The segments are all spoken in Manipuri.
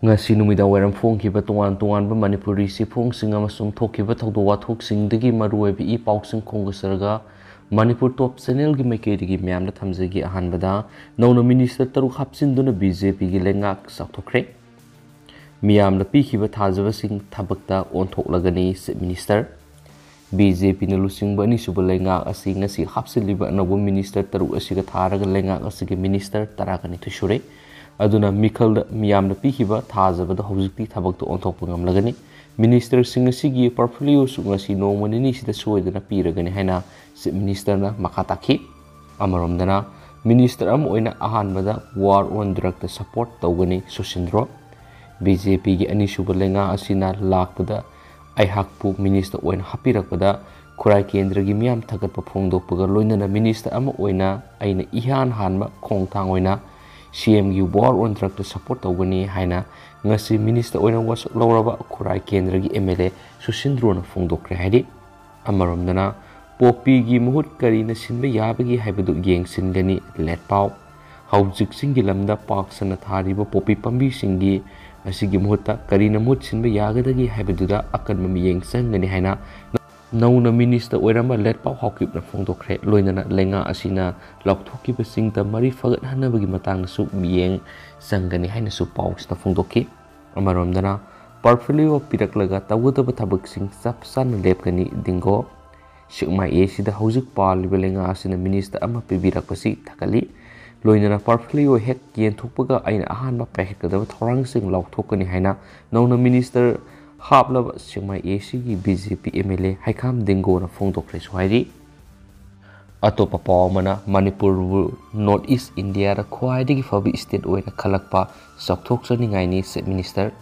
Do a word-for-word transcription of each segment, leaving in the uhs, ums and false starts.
ꯉꯁꯤ ꯅꯨꯃꯤꯗꯥꯡ ꯋꯥꯏꯔꯝ ꯐꯣꯡꯈꯤꯕ ꯇꯣꯉꯥꯟ ꯇꯣꯉꯥꯟꯕ ꯃꯅꯤꯄꯨꯔꯤ ꯆꯦꯐꯣꯡꯁꯤꯡ ꯑꯃꯁꯨꯡ ꯊꯣꯛꯈꯤꯕ ꯊꯧꯗꯣꯛ ꯋꯥꯊꯣꯛꯁꯤꯡꯗꯒꯤ ꯃꯔꯨꯑꯣꯏꯕ ꯏ ꯄꯥꯎꯁꯤꯡ ꯈꯣꯝꯒꯠꯆꯔꯒ ꯃꯅꯤꯄꯨꯔ ꯇꯣꯞ ꯆꯦꯅꯦꯜꯒꯤ ꯃꯥꯏꯀꯩꯗꯒꯤ ꯃꯌꯥꯝꯗ ꯊꯝꯖꯒꯦ꯫ ꯑꯍꯥꯟꯕꯗ, ꯅꯧꯅ ꯃꯤꯅꯤꯁꯇꯔ ꯇꯔꯨꯛ ꯍꯥꯞꯆꯤꯟꯗꯨꯅ ꯕꯤ ꯖꯦ ꯄꯤꯒꯤ ꯂꯩꯉꯥꯛ ꯆꯥꯎꯊꯣꯛꯈ꯭ꯔꯦ꯫ ꯃꯤꯌꯥꯝꯅ ꯄꯤꯈꯤꯕ ꯊꯥꯖꯕꯁꯤꯡ ꯊꯕꯛꯇ ꯑꯣꯟꯊꯣꯛꯂꯒꯅꯤ꯫ ꯆꯤꯐ ꯃꯤꯅꯤꯁꯇꯔ, ꯕꯤ ꯖꯦ ꯄꯤꯅ ꯂꯨꯆꯤꯡꯕ ꯑꯅꯤꯁꯨꯕ ꯂꯩꯉꯥꯛ ꯑꯁꯤ ꯉꯁꯤ ꯍꯥꯞꯆꯤꯜꯂꯤꯕ ꯑꯅꯧꯕ ꯃꯤꯅꯤꯁꯇꯔ ꯇꯔꯨꯛ ꯑꯁꯤꯒ ꯊꯥꯔꯒ ꯂꯩꯉꯥꯛ ꯑꯁꯤꯒꯤ ꯃꯤꯅꯤꯁꯇꯔ ꯇꯔꯥꯒ ꯅꯤꯊꯣꯏ ꯁꯨꯔꯦ꯫ ꯑꯗꯨꯅ ꯃꯤꯈꯜꯗ ꯃꯤꯌꯥꯝꯅ ꯄꯤꯈꯤꯕ ꯊꯥꯖꯕꯗ ꯍꯧꯖꯤꯛꯇꯤ ꯊꯕꯛꯇ ꯑꯣꯟꯊꯣꯛꯄ ꯉꯝꯂꯒꯅꯤ꯫ ꯃꯤꯅꯤꯁꯇꯔꯁꯤꯡ ꯑꯁꯤꯒꯤ ꯄꯣꯔꯠꯐꯣꯂꯤꯑꯣꯁꯨ ꯉꯁꯤ ꯅꯣꯡꯃ ꯅꯤꯅꯤꯁꯤꯗ ꯁꯣꯏꯗꯅ ꯄꯤꯔꯒꯅꯤ ꯍꯥꯏꯅ ꯆꯤꯐ ꯃꯤꯅꯤꯁꯇꯔꯅ ꯃꯈꯥ ꯇꯥꯈꯤ꯫ ꯑꯃꯔꯣꯝꯗꯅ, ꯃꯤꯅꯤꯁꯇꯔ ꯑꯃ ꯑꯣꯏꯅ ꯑꯍꯥꯟꯕꯗ ꯋꯥꯔ ꯑꯣꯟ ꯗ꯭ꯔꯒꯇ ꯁꯄꯣꯔꯠ ꯇꯧꯒꯅꯤ ꯁꯨꯁꯤꯟꯗ꯭ꯔꯣ꯫ ꯕꯤ ꯖꯦ ꯄꯤꯒꯤ ꯑꯅꯤꯁꯨꯕ ꯂꯩꯉꯥꯛ ꯑꯁꯤꯅ ꯂꯥꯛꯄꯗ ꯑꯩꯍꯥꯛꯄꯨ ꯃꯤꯅꯤꯁꯇꯔ ꯑꯣꯏꯅ ꯍꯥꯞꯄꯤꯔꯛꯄꯗ ꯈꯨꯔꯥꯏ ꯀꯦꯟꯗ꯭ꯔꯒꯤ ꯃꯤꯌꯥꯝ ꯊꯥꯒꯠꯄ ꯐꯣꯡꯗꯣꯛꯄꯒ ꯂꯣꯏꯅꯅ ꯃꯤꯅꯤꯁꯇꯔ ꯑꯃ ꯑꯣꯏꯅ ꯑꯩꯅ ꯏꯍꯥꯟ ꯍꯥꯟꯕ ꯈꯣꯡꯊꯥꯡ ꯑꯣꯏꯅ ꯁꯤ ꯑꯦꯝꯒꯤ ꯋꯥꯔ ꯑꯣꯟ ꯗ꯭ꯔꯒꯇ ꯁꯄꯣꯔꯠ ꯇꯧꯒꯅꯤ ꯍꯥꯏꯅ ꯉꯁꯤ ꯃꯤꯅꯤꯁꯇꯔ ꯑꯣꯏꯅ ꯋꯥꯁꯛ ꯂꯧꯔꯕ ꯈꯨꯔꯥꯏ ꯀꯦꯟꯗ꯭ꯔꯒꯤ ꯑꯦꯝ ꯑꯦꯜ ꯑꯦ ꯁꯨꯁꯤꯟꯗ꯭ꯔꯣꯅ ꯐꯣꯡꯗꯣꯛꯈ꯭ꯔꯦ ꯍꯥꯏꯔꯤ꯫ ꯑꯃꯔꯣꯝꯗꯅ, ꯄꯣꯄꯤꯒꯤ ꯃꯍꯨꯠ ꯀꯔꯤꯅ ꯁꯤꯟꯕ ꯌꯥꯕꯒꯦ ꯍꯥꯏꯕꯗꯨ ꯌꯦꯡꯁꯤꯟꯒꯅꯤ꯫ ꯂꯦꯠ ꯄꯥꯎ꯫ ꯍꯧꯖꯤꯛꯁꯤꯡꯒꯤ ꯂꯝꯗ ꯄꯥꯛ ꯁꯟꯅ ꯊꯥꯔꯤꯕ ꯄꯣꯄꯤ ꯄꯥꯝꯕꯤꯁꯤꯡꯒꯤ ꯑꯁꯤꯒꯤ ꯃꯍꯨꯠꯇ ꯀꯔꯤꯅ ꯃꯍꯨꯠ ꯁꯤꯟꯕ ꯌꯥꯒꯗꯒꯦ ꯍꯥꯏꯕꯗꯨꯗ ꯑꯀꯟꯕ ꯃꯤꯠꯌꯦꯡ ꯆꯪꯒꯅꯤ ꯍꯥꯏꯅ ꯅꯧꯅ ꯃꯤꯅꯤꯁꯇꯔ ꯑꯣꯏꯔꯝꯕ ꯂꯦꯠ ꯄꯥꯎ ꯍꯥꯎꯀꯤꯞꯅ ꯐꯣꯡꯗꯣꯛꯈ꯭ꯔꯦ꯫ ꯂꯣꯏꯅꯅ ꯂꯩꯉꯥꯛ ꯑꯁꯤꯅ ꯂꯥꯎꯊꯣꯛꯈꯤꯕꯁꯤꯡꯗ ꯃꯔꯤ ꯐꯒꯠꯍꯟꯅꯕꯒꯤ ꯃꯇꯥꯡꯗꯁꯨ ꯃꯤꯠꯌꯦꯡ ꯆꯪꯒꯅꯤ ꯍꯥꯏꯅꯁꯨ ꯄꯥꯎꯁꯤꯗ ꯐꯣꯡꯗꯣꯛꯈꯤ꯫ ꯑꯃꯔꯣꯝꯗꯅ, ꯄꯣꯔꯠꯐꯣꯂꯤꯑꯣ ꯄꯤꯔꯛꯂꯒ ꯇꯧꯒꯗꯕ ꯊꯕꯛꯁꯤꯡ ꯆꯞ ꯆꯥꯅ ꯂꯦꯞꯀꯅꯤ꯫ ꯗꯤꯡꯒꯣ꯫ ꯁꯦꯛꯃꯥꯏ ꯑꯦꯁꯤꯗ ꯍꯧꯖꯤꯛ ꯄꯥꯜꯂꯤꯕ ꯂꯩꯉꯥꯛ ꯑꯁꯤꯅ ꯃꯤꯅꯤꯁꯇꯔ ꯑꯃ ꯄꯤꯕꯤꯔꯛꯄꯁꯤ ꯊꯥꯒꯠꯂꯤ꯫ ꯂꯣꯏꯅꯅ ꯄꯣꯔꯠꯐꯣꯂꯤꯑꯣ ꯍꯦꯛ ꯌꯦꯟꯊꯣꯛꯄꯒ ꯑꯩꯅ ꯑꯍꯥꯟꯕ ꯄꯥꯏꯈꯠꯀꯗꯕ ꯊꯧꯔꯥꯡꯁꯤꯡ ꯂꯥꯎꯊꯣꯛꯀꯅꯤ ꯍꯥꯏꯅ ꯅꯧꯅ ꯃꯤꯅꯤꯁꯇꯔ ꯍꯥꯞꯂꯕ ꯁꯦꯛꯃꯥꯏ ꯑꯦꯁꯤꯒꯤ B J P M L A Heikham ꯗꯤꯡꯒꯣꯅ ꯐꯣꯡꯗꯣꯛꯈ꯭ꯔꯦꯁꯨ ꯍꯥꯏꯔꯤ꯫ ꯑꯇꯣꯞꯄ ꯄꯥꯎ ꯑꯃꯅ, ꯃꯅꯤꯄꯨꯔꯕꯨ ꯅꯣꯔꯠ ꯏꯁ ꯏꯟꯗꯤꯌꯥꯗ ꯈ꯭ꯋꯥꯏꯗꯒꯤ ꯐꯕ ꯁ꯭ꯇꯦꯠ ꯑꯣꯏꯅ ꯈꯜꯂꯛꯄ ꯆꯥꯎꯊꯣꯛꯆꯅꯤꯡꯉꯥꯏꯅꯤ꯫ Chief minister,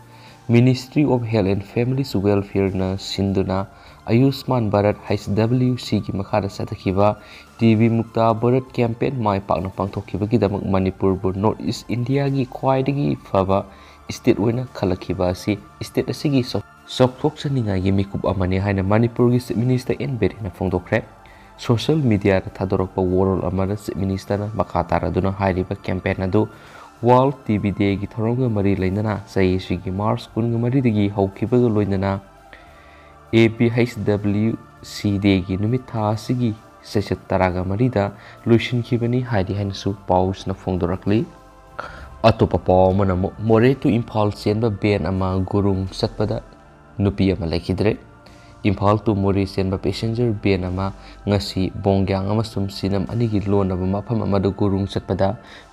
ministry of health and families ꯋꯦꯜꯐꯤꯌꯔꯅ ꯁꯤꯟꯗꯨꯅ ꯑꯌꯨꯁꯃꯥꯟ ꯚꯥꯔꯠ, ꯑꯩꯆ ꯗꯕ꯭ꯂꯤꯎ ꯁꯤꯒꯤ ꯃꯈꯥꯗ ꯆꯠꯊꯈꯤꯕ T B Mukt Bharat campaign ꯃꯥꯏ ꯄꯥꯛꯅ ꯄꯥꯡꯊꯣꯛꯈꯤꯕꯒꯤꯗꯃꯛ ꯃꯅꯤꯄꯨꯔꯕꯨ ꯅꯣꯔꯠ ꯏꯁ ꯏꯟꯗꯤꯌꯥꯒꯤ ꯈ꯭ꯋꯥꯏꯗꯒꯤ ꯐꯕ ꯁ꯭ꯇꯦꯠ ꯑꯣꯏꯅ ꯈꯜꯂꯛꯈꯤꯕ ꯑꯁꯤ ꯁ꯭ꯇꯦꯠ ꯑꯁꯤꯒꯤ ꯆꯥꯎ-, ꯆꯥꯎꯊꯣꯛꯆꯅꯤꯡꯉꯥꯏꯒꯤ ꯃꯤꯀꯨꯞ ꯑꯃꯅꯤ ꯍꯥꯏꯅ ꯃꯅꯤꯄꯨꯔꯒꯤ ꯆꯤꯐ ꯃꯤꯅꯤꯁꯇꯔ ꯑꯦꯟ ꯕꯤꯔꯦꯟꯅ ꯐꯣꯡꯗꯣꯛꯈ꯭ꯔꯦ꯫ ꯁꯣꯁꯤꯌꯦꯜ ꯃꯤꯗꯤꯌꯥꯗ ꯊꯥꯗꯣꯔꯛꯄ ꯋꯥꯔꯣꯜ ꯑꯃꯗ ꯆꯤꯐ ꯃꯤꯅꯤꯁꯇꯔꯅ ꯃꯈꯥ ꯇꯥꯔꯗꯨꯅ ꯍꯥꯏꯔꯤꯕ ꯀꯦꯝꯄꯦꯟ ꯑꯗꯨ World T B Day ꯒꯤ ꯊꯧꯔꯝꯒ ꯃꯔꯤ ꯂꯩꯅꯅ ꯆꯍꯤ ꯑꯁꯤꯒꯤ March ꯀꯨꯟꯃꯔꯤꯗꯒꯤ ꯍꯧꯈꯤꯕꯒ ꯂꯣꯏꯅꯅ A B H W C Day ꯒꯤ ꯅꯨꯃꯤꯠ ꯊꯥ ꯑꯁꯤꯒꯤ ꯁꯦꯁꯟ ꯇꯔꯥꯃꯔꯤꯗ ꯂꯣꯏꯁꯤꯟꯈꯤꯕꯅꯤ ꯍꯥꯏꯗꯤ ꯍꯥꯏꯅꯁꯨ ꯄꯥꯎꯁꯤꯅ ꯐꯣꯡꯗꯣꯔꯛꯂꯤ꯫ ꯑꯇꯣꯞꯄ ꯄꯥꯎ ꯑꯃꯅ ꯑꯃꯨꯛ ꯃꯣꯔꯦ to ꯏꯝꯐꯥꯜ ꯆꯦꯟꯕ ꯚꯦꯟ ꯑꯃ ꯒꯨꯔꯨꯡ ꯆꯠꯄꯗ ꯅꯨꯄꯤ ꯑꯃ ꯂꯩꯈꯤꯗ꯭ꯔꯦ꯫ ꯏꯝꯐꯥꯜ to ꯃꯣꯔꯦ ꯆꯦꯟꯕ ꯄꯦꯁꯦꯟꯖꯔ ꯚꯦꯟ ꯑꯃ ꯉꯁꯤ ꯕꯣꯡꯒ꯭ꯌꯥꯡ ꯑꯃꯁꯨꯡ ꯁꯤꯅꯝ ꯑꯅꯤꯒꯤ ꯂꯣꯟꯅꯕ ꯃꯐꯝ ꯑꯃꯗ ꯒꯨꯔꯨꯡ ꯆꯠꯄꯗ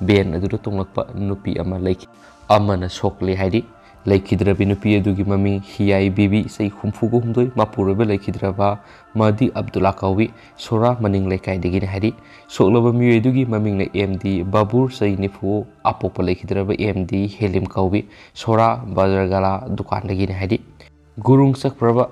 ꯚꯦꯟ ꯑꯗꯨꯗ ꯇꯣꯡꯂꯛꯄ ꯅꯨꯄꯤ ꯑꯃ ꯂꯩꯈꯤ꯫ ꯑꯃꯅ ꯁꯣꯛꯂꯦ ꯍꯥꯏꯔꯤ꯫ ꯂꯩꯈꯤꯗ꯭ꯔꯕꯤ ꯅꯨꯄꯤ ꯑꯗꯨꯒꯤ ꯃꯃꯤꯡ ꯍꯤꯌꯥꯏ ꯕꯤꯕꯤ, ꯆꯍꯤ ꯍꯨꯝꯐꯨꯒ ꯍꯨꯝꯗꯣꯏ, ꯃꯄꯨꯔꯣꯏꯕ ꯂꯩꯈꯤꯗ꯭ꯔꯕ ꯃꯗꯤ ꯑꯕꯗꯨꯜꯂꯥ ꯀꯧꯏ꯫ ꯁꯣꯔꯥ ꯃꯅꯤꯡ ꯂꯩꯀꯥꯏꯗꯒꯤꯅꯤ ꯍꯥꯏꯔꯤ꯫ ꯁꯣꯛꯂꯕ ꯃꯤꯑꯣꯏ ꯑꯗꯨꯒꯤ ꯃꯃꯤꯡꯅ ꯑꯦꯝ ꯗꯤ ꯕꯥꯕꯨꯔ, ꯆꯍꯤ ꯅꯤꯐꯨ, ꯑꯄꯣꯛꯄ ꯂꯩꯈꯤꯗ꯭ꯔꯕ ꯑꯦꯝ ꯗꯤ ꯍꯦꯂꯤꯝ ꯀꯧꯏ꯫ ꯁꯣꯔꯥ ꯕꯖꯔꯒꯂꯥ ꯗꯨꯀꯥꯟꯗꯒꯤꯅꯤ ꯍꯥꯏꯔꯤ꯫ ꯒꯨꯔꯨꯡ ꯆꯠꯈ꯭ꯔꯕ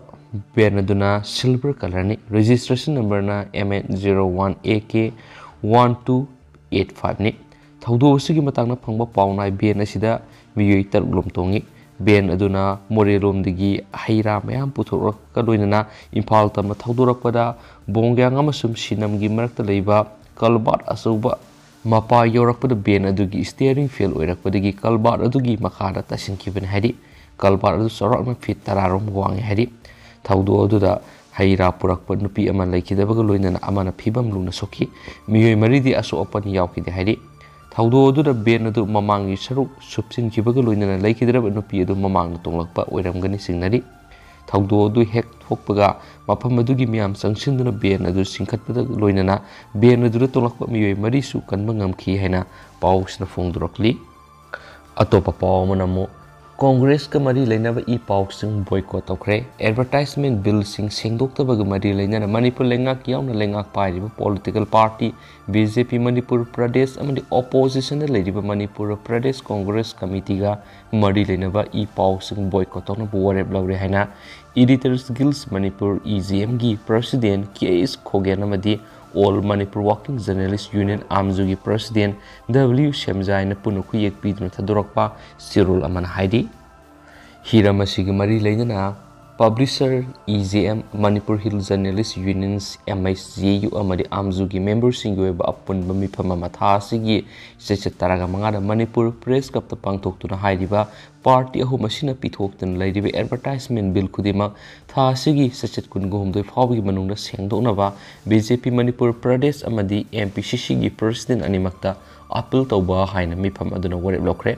ꯚꯦꯟ ꯑꯗꯨꯅ ꯁꯤꯜꯚꯔ ꯀꯂꯔꯅꯤ꯫ ꯔꯦꯖꯤꯁꯇ꯭ꯔꯦꯁꯟ ꯅꯝꯕꯔꯅ M N zero one A K one two eight five ꯅꯤ꯫ ꯊꯧꯗꯣꯛ ꯑꯁꯤꯒꯤ ꯃꯇꯥꯡꯗ ꯐꯪꯕ ꯄꯥꯎ ꯅꯥꯏ, ꯚꯦꯟ ꯑꯁꯤꯗ ꯃꯤꯑꯣꯏ ꯇꯔꯨꯛ ꯂꯣꯝ ꯇꯣꯡꯉꯤ꯫ ꯚꯦꯟ ꯑꯗꯨꯅ ꯃꯣꯔꯦꯂꯣꯝꯗꯒꯤ ꯍꯩ ꯔꯥ ꯃꯌꯥꯝ ꯄꯨꯊꯣꯔꯛꯄꯒ ꯂꯣꯏꯅꯅ ꯏꯝꯐꯥꯜ ꯇꯝꯅ ꯊꯧꯗꯣꯔꯛꯄꯗ ꯕꯣꯡꯒ꯭ꯌꯥꯡ ꯑꯃꯁꯨꯡ ꯁꯤꯅꯝꯒꯤ ꯃꯔꯛꯇ ꯂꯩꯕ ꯀꯜꯕꯥꯔꯠ ꯑꯆꯧꯕ ꯃꯄꯥ ꯌꯧꯔꯛꯄꯗ ꯚꯦꯟ ꯑꯗꯨꯒꯤ ꯁ꯭ꯇꯤꯌꯔꯤꯡ ꯐꯦꯜ ꯑꯣꯏꯔꯛꯄꯗꯒꯤ ꯀꯜꯕꯥꯔꯠ ꯑꯗꯨꯒꯤ ꯃꯈꯥꯗ ꯇꯥꯁꯤꯟꯈꯤꯕꯅꯤ ꯍꯥꯏꯔꯤ꯫ ꯀꯜꯕꯥꯔꯠ ꯑꯗꯨ ꯆꯥꯎꯔꯥꯛꯅ ꯐꯤꯠ ꯇꯔꯥ ꯔꯣꯝ ꯋꯥꯡꯉꯤ ꯍꯥꯏꯔꯤ꯫ ꯊꯧꯗꯣꯛ ꯑꯗꯨꯗ ꯍꯩ ꯔꯥ ꯄꯨꯔꯛꯄ ꯅꯨꯄꯤ ꯑꯃ ꯂꯩꯈꯤꯗꯕꯒ ꯂꯣꯏꯅꯅ ꯑꯃꯅ ꯐꯤꯕꯝ ꯂꯨꯅ ꯁꯣꯛꯈꯤ꯫ ꯃꯤꯑꯣꯏ ꯃꯔꯤꯗꯤ ꯑꯁꯣꯛ ꯑꯄꯟ ꯌꯥꯎꯈꯤꯗꯦ ꯍꯥꯏꯔꯤ꯫ ꯊꯧꯗꯣꯛ ꯑꯗꯨꯗ ꯚꯦꯟ ꯑꯗꯨ ꯃꯃꯥꯡꯒꯤ ꯁꯔꯨꯛ ꯁꯨꯞꯆꯤꯟꯈꯤꯕꯒ ꯂꯣꯏꯅꯅ ꯂꯩꯈꯤꯗ꯭ꯔꯕ ꯅꯨꯄꯤ ꯑꯗꯨ ꯃꯃꯥꯡꯗ ꯇꯣꯡꯂꯛꯄ ꯑꯣꯏꯔꯝꯒꯅꯤ ꯆꯤꯡꯅꯔꯤ꯫ ꯊꯧꯗꯣꯛ ꯑꯗꯨ ꯍꯦꯛ ꯊꯣꯛꯄꯒ ꯃꯐꯝ ꯑꯗꯨꯒꯤ ꯃꯤꯌꯥꯝ ꯆꯪꯁꯤꯟꯗꯨꯅ ꯚꯦꯟ ꯑꯗꯨ ꯆꯤꯡꯈꯠꯄꯗ ꯂꯣꯏꯅꯅ ꯚꯦꯟ ꯑꯗꯨꯗ ꯇꯣꯡꯂꯛꯄ ꯃꯤꯑꯣꯏ ꯃꯔꯤꯁꯨ ꯀꯟꯕ ꯉꯝꯈꯤ ꯍꯥꯏꯅ ꯄꯥꯎꯁꯤꯅ ꯐꯣꯡꯗꯣꯔꯛꯂꯤ꯫ ꯑꯇꯣꯞꯄ ꯄꯥꯎ ꯑꯃꯅ ꯑꯃꯨꯛ ꯀꯣꯡꯒ꯭ꯔꯦꯁꯀ ꯃꯔꯤ ꯂꯩꯅꯕ ꯏ ꯄꯥꯎꯁꯤꯡ ꯕꯣꯏꯀꯣꯠ ꯇꯧꯈ꯭ꯔꯦ꯫ ꯑꯦꯗꯚꯔꯇꯥꯏꯖꯃꯦꯟ ꯕꯤꯜꯁꯤꯡ ꯁꯦꯡꯗꯣꯛꯇꯕꯒ ꯃꯔꯤ ꯂꯩꯅꯅ ꯃꯅꯤꯄꯨꯔ ꯂꯩꯉꯥꯛ ꯌꯥꯎꯅ ꯂꯩꯉꯥꯛ ꯄꯥꯏꯔꯤꯕ political party B J P Manipur Pradesh ꯑꯃꯗꯤ ꯑꯣꯄꯣꯖꯤꯁꯟꯗ ꯂꯩꯔꯤꯕ ꯃꯅꯤꯄꯨꯔ ꯄ꯭ꯔꯗꯦꯁ ꯀꯣꯡꯒ꯭ꯔꯦꯁ ꯀꯃꯤꯇꯤꯒ ꯃꯔꯤ ꯂꯩꯅꯕ ꯏ ꯄꯥꯎꯁꯤꯡ ꯕꯣꯏꯀꯣꯠ ꯇꯧꯅꯕ ꯋꯥꯔꯦꯞ ꯂꯧꯔꯦ ꯍꯥꯏꯅ Editors Guild Manipur, E G M ꯒꯤ ꯄ꯭ꯔꯁꯤꯗꯦꯟ K S ꯈꯣꯒꯦꯟ ꯑꯃꯗꯤ All Manipur Working Journalist Union, ꯑꯥꯝꯖꯨꯒꯤ ꯄ꯭ꯔꯁꯤꯗꯦꯟ W ꯁꯦꯝꯖꯥꯏꯅ ꯄꯨꯟꯅ ꯈꯨꯌꯦꯛ ꯄꯤꯗꯨꯅ ꯊꯥꯗꯣꯔꯛꯄ ꯆꯦꯔꯣꯜ ꯑꯃꯅ ꯍꯥꯏꯔꯤ꯫ ꯍꯤꯔꯝ ꯑꯁꯤꯒ ꯃꯔꯤ ꯂꯩꯅꯅ Publisher, E J M, Manipur Hill Journalist Unions, M H J U ꯑꯃꯗꯤ ꯑꯥꯝꯖꯨꯒꯤ memberꯁꯤꯡꯒꯤ ꯑꯣꯏꯕ ꯑꯄꯨꯟꯕ ꯃꯤꯐꯝ ꯑꯃ ꯊꯥ ꯑꯁꯤꯒꯤ ꯆꯩꯆꯠ ꯇꯔꯥꯒ ꯃꯉꯥꯗ ꯃꯅꯤꯄꯨꯔ Press Clubꯇ ꯄꯥꯡꯊꯣꯛꯇꯨꯅ ꯍꯥꯏꯔꯤꯕ party ꯑꯍꯨꯝ ꯑꯁꯤꯅ ꯄꯤꯊꯣꯛꯇꯨꯅ ꯂꯩꯔꯤꯕ advertisement bill ꯈꯨꯗꯤꯡꯃꯛ ꯊꯥ ꯑꯁꯤꯒꯤ ꯆꯩꯆꯠ ꯀꯨꯟꯒ ꯍꯨꯝꯗꯣꯏ ꯐꯥꯎꯕꯒꯤ ꯃꯅꯨꯡꯗ ꯁꯦꯡꯗꯣꯛꯅꯕ B J P Manipur Pradesh ꯑꯃꯗꯤ M P C Cꯒꯤ president ꯑꯅꯤꯃꯛꯇ appeal ꯇꯧꯕ ꯍꯥꯏꯅ ꯃꯤꯐꯝ ꯑꯗꯨꯅ ꯋꯥꯔꯦꯞ ꯂꯧꯈ꯭ꯔꯦ꯫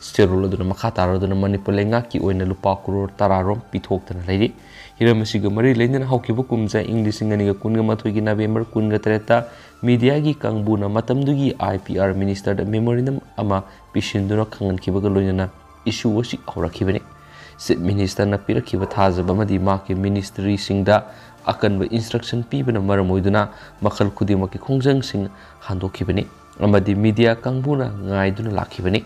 ꯆꯦꯔꯣꯜ ꯑꯗꯨꯅ ꯃꯈꯥ ꯇꯥꯔꯗꯨꯅ ꯃꯅꯤꯄꯨꯔ ꯂꯩꯉꯥꯛꯀꯤ ꯑꯣꯏꯅ ꯂꯨꯄꯥ ꯀꯔꯣꯔ ꯇꯔꯥꯔꯣꯝ ꯄꯤꯊꯣꯛꯇꯅ ꯂꯩꯔꯤ꯫ ꯍꯤꯔꯝ ꯑꯁꯤꯒ ꯃꯔꯤ ꯂꯩꯅꯅ ꯍꯧꯈꯤꯕ ꯀꯨꯝꯖꯥ ꯏꯪ ꯂꯤꯁꯤꯡ ꯑꯅꯤꯒ ꯀꯨꯟꯒ ꯃꯥꯊꯣꯏꯒꯤ November ꯀꯨꯟꯒ ꯇꯔꯦꯠꯇ mediaꯒꯤ ꯀꯥꯡꯕꯨꯅ ꯃꯇꯝꯗꯨꯒꯤ I P R ministerꯗ memorandum ꯑꯃ ꯄꯤꯁꯤꯟꯗꯨꯅ ꯈꯪꯍꯟꯈꯤꯕꯒ ꯂꯣꯏꯅꯅ issue ꯑꯁꯤ ꯍꯧꯔꯛꯈꯤꯕꯅꯤ꯫ Chief ministerꯅ ꯄꯤꯔꯛꯈꯤꯕ ꯊꯥꯖꯕ ꯑꯃꯗꯤ ꯃꯍꯥꯛꯀꯤ ministryꯁꯤꯡꯗ ꯑꯀꯟꯕ instruction ꯄꯤꯕꯅ ꯃꯔꯝ ꯑꯣꯏꯗꯨꯅ ꯃꯈꯜ ꯈꯨꯗꯤꯡꯃꯛꯀꯤ ꯈꯣꯡꯖꯪꯁꯤꯡ ꯍꯟꯗꯣꯛꯈꯤꯕꯅꯤ ꯑꯃꯗꯤ media ꯀꯥꯡꯕꯨꯅ ꯉꯥꯏꯗꯨꯅ ꯂꯥꯛꯈꯤꯕꯅꯤ꯫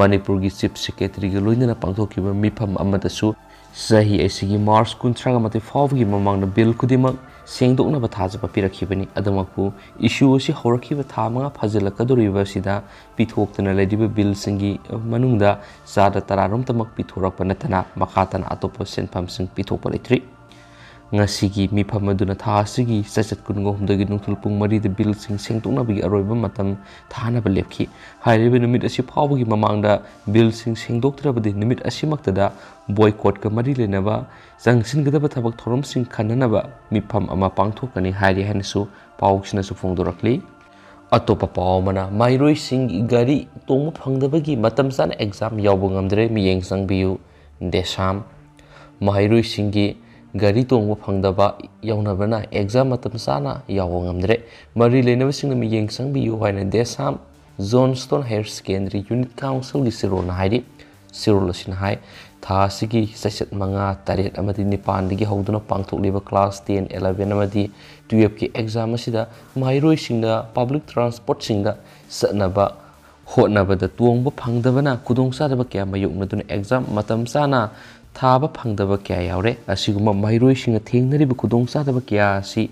ꯃꯅꯤꯄꯨꯔꯒꯤ Chief Secretaryꯒ ꯂꯣꯏꯅꯅ ꯄꯥꯡꯊꯣꯛꯈꯤꯕ ꯃꯤꯐꯝ ꯑꯃꯗꯁꯨ ꯆꯍꯤ ꯑꯁꯤꯒꯤ March ꯀꯨꯟꯊ꯭ꯔꯥꯒ ꯃꯥꯊꯣꯏ ꯐꯥꯎꯕꯒꯤ ꯃꯃꯥꯡꯗ bill ꯈꯨꯗꯤꯡꯃꯛ ꯁꯦꯡꯗꯣꯛꯅꯕ ꯊꯥꯖꯕ ꯄꯤꯔꯛꯈꯤꯕꯅꯤ꯫ ꯑꯗꯨꯃꯛꯄꯨ issue ꯑꯁꯤ ꯍꯧꯔꯛꯈꯤꯕ ꯊꯥ ꯃꯉꯥ ꯐꯥꯖꯤꯜꯂꯛꯀꯗꯧꯔꯤꯕ ꯑꯁꯤꯗ ꯄꯤꯊꯣꯛꯇꯨꯅ ꯂꯩꯔꯤꯕ billꯁꯤꯡꯒꯤ ꯃꯅꯨꯡꯗ ꯆꯥꯗ ꯇꯔꯥꯔꯣꯝꯇꯃꯛ ꯄꯤꯊꯣꯔꯛꯄ ꯅꯠꯇꯅ ꯃꯈꯥ ꯇꯥꯅ ꯑꯇꯣꯞꯄ ꯁꯦꯟꯐꯝꯁꯤꯡ ꯄꯤꯊꯣꯛꯄ ꯂꯩꯇ꯭ꯔꯤ꯫ ꯉꯁꯤꯒꯤ ꯃꯤꯐꯝ ꯑꯗꯨꯅ ꯊꯥ ꯑꯁꯤꯒꯤ ꯆꯩꯆꯠ ꯀꯨꯟꯒ ꯍꯨꯝꯗꯣꯏꯒꯤ ꯅꯨꯡꯊꯤꯜ ꯄꯨꯡ ꯃꯔꯤꯗ billꯁꯤꯡ ꯁꯦꯡꯗꯣꯛꯅꯕꯒꯤ ꯑꯔꯣꯏꯕ ꯃꯇꯝ ꯊꯥꯅꯕ ꯂꯦꯞꯈꯤ꯫ ꯍꯥꯏꯔꯤꯕ ꯅꯨꯃꯤꯠ ꯑꯁꯤ ꯐꯥꯎꯕꯒꯤ ꯃꯃꯥꯡꯗ billꯁꯤꯡ ꯁꯦꯡꯗꯣꯛꯇ꯭ꯔꯕꯗꯤ ꯅꯨꯃꯤꯠ ꯑꯁꯤꯃꯛꯇꯗ boycottꯀ ꯃꯔꯤ ꯂꯩꯅꯕ ꯆꯪꯁꯤꯟꯒꯗꯕ ꯊꯕꯛ ꯊꯧꯔꯝꯁꯤꯡ ꯈꯟꯅꯅꯕ ꯃꯤꯐꯝ ꯑꯃ ꯄꯥꯡꯊꯣꯛꯀꯅꯤ ꯍꯥꯏꯔꯤ ꯍꯥꯏꯅꯁꯨ ꯄꯥꯎꯁꯤꯅꯁꯨ ꯐꯣꯡꯗꯣꯔꯛꯂꯤ꯫ ꯑꯇꯣꯞꯄ ꯄꯥꯎ ꯑꯃꯅ, ꯃꯍꯩꯔꯣꯏꯁꯤꯡꯒꯤ ꯒꯥꯔꯤ ꯇꯣꯡꯕ ꯐꯪꯗꯕꯒꯤ ꯃꯇꯝ ꯆꯥꯅ exam ꯌꯥꯎꯕ ꯉꯝꯗ꯭ꯔꯦ, ꯃꯤꯠꯌꯦꯡ ꯆꯪꯕꯤꯌꯨ꯫ ꯗꯦꯁꯥꯝ꯫ ꯃꯍꯩꯔꯣꯏꯁꯤꯡꯒꯤ ꯒꯥꯔꯤ ꯇꯣꯡꯕ ꯐꯪꯗꯕ ꯌꯥꯎꯅꯕꯅ exam ꯃꯇꯝ ꯆꯥꯅ ꯌꯥꯎꯕ ꯉꯝꯗ꯭ꯔꯦ꯫ ꯃꯔꯤ ꯂꯩꯅꯕꯁꯤꯡꯅ ꯃꯤꯠꯌꯦꯡ ꯆꯪꯕꯤꯌꯨ ꯍꯥꯏꯅ ꯗꯦꯁꯥꯝ Johnstone Higher Secondary Unit Councilꯒꯤ ꯆꯦꯔꯣꯜꯅ ꯍꯥꯏꯔꯤ꯫ ꯆꯦꯔꯣꯜ ꯑꯁꯤꯅ ꯍꯥꯏ, ꯊꯥ ꯑꯁꯤꯒꯤ ꯆꯩꯆꯠ ꯃꯉꯥ, ꯇꯔꯦꯠ ꯑꯃꯗꯤ ꯅꯤꯄꯥꯟꯗꯒꯤ ꯍꯧꯗꯨꯅ ꯄꯥꯡꯊꯣꯛꯂꯤꯕ class ten, eleven ꯑꯃꯗꯤ twelveꯀꯤ exam ꯑꯁꯤꯗ ꯃꯍꯩꯔꯣꯏꯁꯤꯡꯅ public transportꯁꯤꯡꯗ ꯆꯠꯅꯕ ꯍꯣꯠꯅꯕꯗ ꯇꯣꯡꯕ ꯐꯪꯗꯕꯅ ꯈꯨꯗꯣꯡꯆꯥꯗꯕ ꯀꯌꯥ ꯃꯥꯌꯣꯛꯅꯗꯨꯅ exam ꯃꯇꯝ ꯆꯥꯅ ꯊꯥꯕ ꯐꯪꯗꯕ ꯀꯌꯥ ꯌꯥꯎꯔꯦ꯫ ꯑꯁꯤꯒꯨꯝꯕ ꯃꯍꯩꯔꯣꯏꯁꯤꯡꯅ ꯊꯦꯡꯅꯔꯤꯕ ꯈꯨꯗꯣꯡꯆꯥꯗꯕ ꯀꯌꯥ ꯑꯁꯤ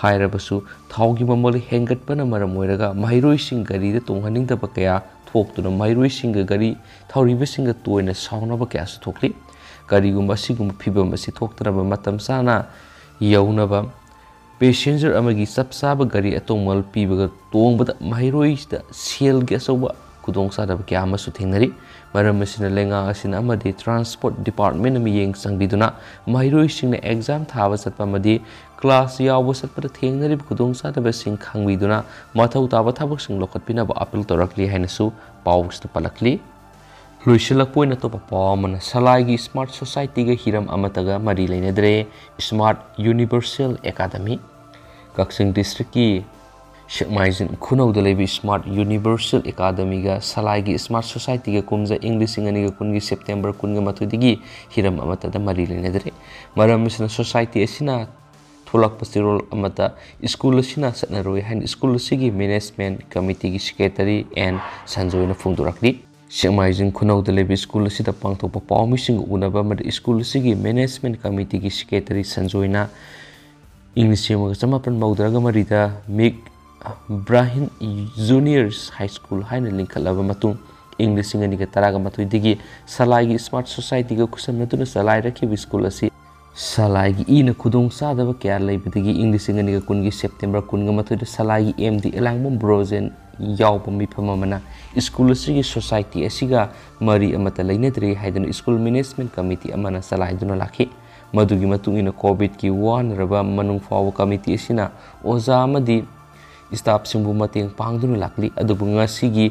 ꯍꯥꯏꯔꯕꯁꯨ ꯊꯥꯎꯒꯤ ꯃꯃꯜ ꯍꯦꯟꯒꯠꯄꯅ ꯃꯔꯝ ꯑꯣꯏꯔꯒ ꯃꯍꯩꯔꯣꯏꯁꯤꯡ ꯒꯥꯔꯤꯗ ꯇꯣꯡꯍꯟꯅꯤꯡꯗꯕ ꯀꯌꯥ ꯊꯣꯛꯇꯨꯅ ꯃꯍꯩꯔꯣꯏꯁꯤꯡꯒ ꯒꯥꯔꯤ ꯊꯧꯔꯤꯕꯁꯤꯡꯒ ꯇꯣꯏꯅ ꯁꯥꯎꯅꯕ ꯀꯌꯥꯁꯨ ꯊꯣꯛꯂꯤ꯫ ꯀꯔꯤꯒꯨꯝꯕ ꯑꯁꯤꯒꯨꯝꯕ ꯐꯤꯕꯝ ꯑꯁꯤ ꯊꯣꯛꯇꯅꯕ ꯃꯇꯝ ꯆꯥꯅ ꯌꯧꯅꯕ passenger ꯑꯃꯒꯤ ꯆꯞ ꯆꯥꯕ ꯒꯥꯔꯤ ꯑꯇꯣꯡꯕ ꯄꯤꯕꯒ ꯇꯣꯡꯕꯗ ꯃꯍꯩꯔꯣꯏꯁꯤꯗ ꯁꯦꯜꯒꯤ ꯑꯆꯧꯕ ꯈꯨꯗꯣꯡꯆꯥꯗꯕ ꯀꯌꯥ ꯑꯃꯁꯨ ꯊꯦꯡꯅꯔꯤ꯫ ꯃꯔꯝ ꯑꯁꯤꯅ ꯂꯩꯉꯥꯛ ꯑꯁꯤꯅ ꯑꯃꯗꯤ transport departmentꯅ ꯃꯤꯠꯌꯦꯡ ꯆꯪꯕꯤꯗꯨꯅ ꯃꯍꯩꯔꯣꯏꯁꯤꯡꯅ exam ꯊꯥꯕ ꯆꯠꯄ ꯑꯃꯗꯤ class ꯌꯥꯎꯕ ꯆꯠꯄꯗ ꯊꯦꯡꯅꯔꯤꯕ ꯈꯨꯗꯣꯡꯆꯥꯗꯕꯁꯤꯡ ꯈꯪꯕꯤꯗꯨꯅ ꯃꯊꯧ ꯇꯥꯕ ꯊꯕꯛꯁꯤꯡ ꯂꯧꯈꯠꯄꯤꯅꯕ appeal ꯇꯧꯔꯛꯂꯤ ꯍꯥꯏꯅꯁꯨ ꯄꯥꯎꯁꯤꯗ ꯄꯜꯂꯛꯂꯤ꯫ ꯂꯣꯏꯁꯤꯜꯂꯛꯄ ꯑꯣꯏꯅ ꯑꯇꯣꯞꯄ ꯄꯥꯎ ꯑꯃꯅ, ꯁꯂꯥꯏꯒꯤ smart societyꯒ ꯍꯤꯔꯝ ꯑꯃꯠꯇꯒ ꯃꯔꯤ ꯂꯩꯅꯗ꯭ꯔꯦ, smart universal academy꯫ ꯀꯛꯆꯤꯡ districtꯀꯤ ꯁꯦꯛꯃꯥꯏꯖꯤꯡ ꯈꯨꯅꯧꯗ ꯂꯩꯕ smart universal academyꯒ ꯁꯂꯥꯏꯒꯤ smart societyꯒ ꯀꯨꯝꯖꯥ ꯏꯪ ꯂꯤꯁꯤꯡ ꯑꯅꯤꯒ ꯀꯨꯟꯒꯤ September ꯀꯨꯟꯒ ꯃꯥꯊꯣꯏꯗꯒꯤ ꯍꯤꯔꯝ ꯑꯃꯠꯇꯗ ꯃꯔꯤ ꯂꯩꯅꯗ꯭ꯔꯦ꯫ ꯃꯔꯝ ꯑꯁꯤꯅ society ꯑꯁꯤꯅ ꯊꯣꯛꯂꯛꯄ ꯆꯦꯔꯣꯜ ꯑꯃꯠꯇ school ꯑꯁꯤꯅ ꯆꯠꯅꯔꯣꯏ ꯍꯥꯏꯅ school ꯑꯁꯤꯒꯤ management committeeꯒꯤ secretary N ꯁꯟꯖꯣꯏꯅ ꯐꯣꯡꯗꯣꯔꯛꯂꯤ꯫ ꯁꯦꯛꯃꯥꯏꯖꯤꯡ ꯈꯨꯅꯧꯗ ꯂꯩꯕ school ꯑꯁꯤꯗ ꯄꯥꯡꯊꯣꯛꯄ ꯄꯥꯎꯃꯤꯁꯤꯡꯒ ꯎꯅꯕ ꯑꯃꯗ school ꯑꯁꯤꯒꯤ management committeeꯒꯤ secretary ꯁꯟꯖꯣꯏꯅ ꯏꯪ ꯂꯤꯁꯤꯡ ꯑꯃꯒ ꯆꯃꯥꯄꯟ ꯃꯧꯗ꯭ꯔꯥꯒ ꯃꯔꯤꯗ ꯃꯤꯛ ꯕ꯭ꯔꯥꯍꯤꯟ Junior High School ꯍꯥꯏꯅ ꯂꯤꯡꯈꯠꯂꯕ ꯃꯇꯨꯡ, ꯏꯪ ꯂꯤꯁꯤꯡ ꯑꯅꯤꯒ ꯇꯔꯥꯒ ꯃꯥꯊꯣꯏꯗꯒꯤ ꯁꯂꯥꯏꯒꯤ smart societyꯒ ꯈꯨꯠꯁꯝꯅꯗꯨꯅ ꯆꯂꯥꯏꯔꯛꯈꯤꯕ school ꯑꯁꯤ ꯁꯂꯥꯏꯒꯤ ꯏꯅ ꯈꯨꯗꯣꯡ ꯆꯥꯗꯕ ꯀꯌꯥ ꯂꯩꯕꯗꯒꯤ ꯏꯪ ꯂꯤꯁꯤꯡ ꯑꯅꯤꯒ ꯀꯨꯟꯒꯤ September ꯀꯨꯟꯒ ꯃꯥꯊꯣꯏꯗ ꯁꯂꯥꯏꯒꯤ M D ꯑꯦꯂꯥꯡꯕꯝ ꯕ꯭ꯔꯣꯖꯦꯟ ꯌꯥꯎꯕ ꯃꯤꯐꯝ ꯑꯃꯅ school ꯑꯁꯤꯒꯤ society ꯑꯁꯤꯒ ꯃꯔꯤ ꯑꯃꯠꯇ ꯂꯩꯅꯗ꯭ꯔꯦ ꯍꯥꯏꯗꯨꯅ school management committee ꯑꯃꯅ ꯆꯂꯥꯏꯗꯨꯅ ꯂꯥꯛꯈꯤ꯫ ꯃꯗꯨꯒꯤ ꯃꯇꯨꯡ ꯏꯟꯅ COVIDꯀꯤ ꯋꯥꯅꯔꯕ ꯃꯅꯨꯡ ꯐꯥꯎꯕ committee ꯑꯁꯤꯅ ꯑꯣꯖꯥ ꯑꯃꯗꯤ staffꯁꯤꯡꯕꯨ ꯃꯇꯦꯡ ꯄꯥꯡꯗꯨꯅ ꯂꯥꯛꯂꯤ꯫ ꯑꯗꯨꯕꯨ ꯉꯁꯤꯒꯤ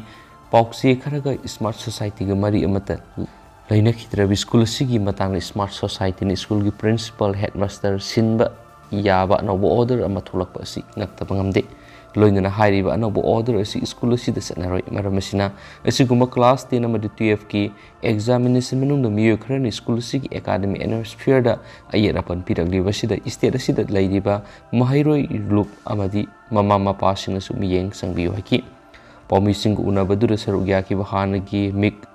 ꯄꯥꯎꯆꯦ ꯈꯔꯒ smart societyꯒ ꯃꯔꯤ ꯑꯃꯠꯇ ꯂꯩꯅꯈꯤꯗ꯭ꯔꯕ school ꯑꯁꯤꯒꯤ ꯃꯇꯥꯡꯗ smart societyꯅ schoolꯒꯤ principal, headmaster ꯁꯤꯟꯕ ꯌꯥꯕ ꯑꯅꯧꯕ order ꯑꯃ ꯊꯣꯛꯂꯛꯄ ꯑꯁꯤ ꯉꯛꯇꯕ ꯉꯝꯗꯦ꯫ ꯂꯣꯏꯅꯅ ꯍꯥꯏꯔꯤꯕ ꯑꯅꯧꯕ order ꯑꯁꯤ school ꯑꯁꯤꯗ ꯆꯠꯅꯔꯣꯏ꯫ ꯃꯔꯝ ꯑꯁꯤꯅ ꯑꯁꯤꯒꯨꯝꯕ class ten ꯑꯃꯗꯤ twelveꯀꯤ examination ꯃꯅꯨꯡꯗ ꯃꯤꯑꯣꯏ ꯈꯔꯅ school ꯑꯁꯤꯒꯤ academic atmosphereꯗ ꯑꯌꯦꯠ ꯑꯄꯟ ꯄꯤꯔꯛꯂꯤꯕ ꯑꯁꯤꯗ state ꯑꯁꯤꯗ ꯂꯩꯔꯤꯕ ꯃꯍꯩꯔꯣꯏ ꯂꯨꯞ ꯑꯃꯗꯤ ꯃꯃꯥ ꯃꯄꯥꯁꯤꯡꯅꯁꯨ ꯃꯤꯠꯌꯦꯡ ꯆꯪꯕꯤꯌꯨ ꯍꯥꯏꯈꯤ꯫ ꯄꯥꯎꯃꯤꯁꯤꯡꯒ ꯎꯅꯕꯗꯨꯗ ꯁꯔꯨꯛ ꯌꯥꯈꯤꯕ ꯍꯥꯟꯅꯒꯤ ꯃꯤꯛ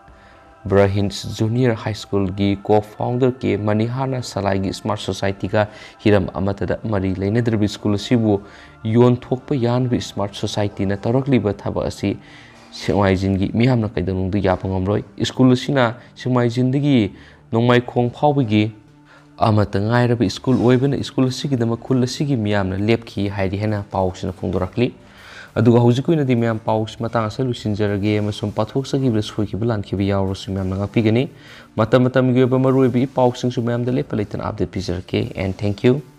ꯕ꯭ꯔꯥꯍꯤꯟ Junior High Schoolꯒꯤ co-founder ꯀꯦ ꯃꯅꯤꯍꯥꯔꯅ ꯁꯂꯥꯏꯒꯤ smart societyꯒ ꯍꯤꯔꯝ ꯑꯃꯠꯇꯗ ꯃꯔꯤ ꯂꯩꯅꯗ꯭ꯔꯕ school ꯑꯁꯤꯕꯨ ꯌꯣꯟꯊꯣꯛꯄ ꯌꯥꯅꯕ smart societyꯅ ꯇꯧꯔꯛꯂꯤꯕ ꯊꯕꯛ ꯑꯁꯤ ꯁꯦꯛꯃꯥꯏꯖꯤꯟꯒꯤ ꯃꯤꯌꯥꯝꯅ ꯀꯩꯗꯧꯅꯨꯡꯗ ꯌꯥꯕ ꯉꯝꯂꯣꯏ꯫ School ꯑꯁꯤꯅ ꯁꯦꯛꯃꯥꯏꯖꯤꯟꯗꯒꯤ ꯅꯣꯡꯃꯥꯏꯈꯣꯡ ꯐꯥꯎꯕꯒꯤ ꯑꯃꯠꯇ ꯉꯥꯏꯔꯕ ꯁ꯭ꯀꯨꯜ ꯑꯣꯏꯕꯅ ꯁ꯭ꯀꯨꯜ ꯑꯁꯤꯒꯤꯗꯃꯛ ꯈꯨꯜ ꯑꯁꯤꯒꯤ ꯃꯤꯌꯥꯝꯅ ꯂꯦꯞꯈꯤ ꯍꯥꯏꯔꯤ ꯍꯥꯏꯅ ꯄꯥꯎꯁꯤꯅ ꯐꯣꯡꯗꯣꯔꯛꯂꯤ꯫ ꯑꯗꯨꯒ ꯍꯧꯖꯤꯛꯀꯤ ꯑꯣꯏꯅꯗꯤ ꯃꯌꯥꯝ ꯄꯥꯎꯁꯤ ꯃꯇꯥꯡ ꯑꯁꯤꯗ ꯂꯣꯏꯁꯤꯟꯖꯔꯒꯦ ꯑꯃꯁꯨꯡ ꯄꯥꯊꯣꯛꯆꯈꯤꯕꯗ ꯁꯣꯏꯈꯤꯕ ꯂꯥꯟꯈꯤꯕ ꯌꯥꯎꯔꯁꯨ ꯃꯌꯥꯝꯅ ꯉꯥꯛꯄꯤꯒꯅꯤ꯫ ꯃꯇꯝ ꯃꯇꯝꯒꯤ ꯑꯣꯏꯕ ꯃꯔꯨꯑꯣꯏꯕ ꯏ ꯄꯥꯎꯁꯤꯡꯁꯨ ꯃꯌꯥꯝꯗ ꯂꯦꯞꯄ ꯂꯩꯇꯅ update ꯄꯤꯖꯔꯛꯀꯦ꯫ And thank you꯫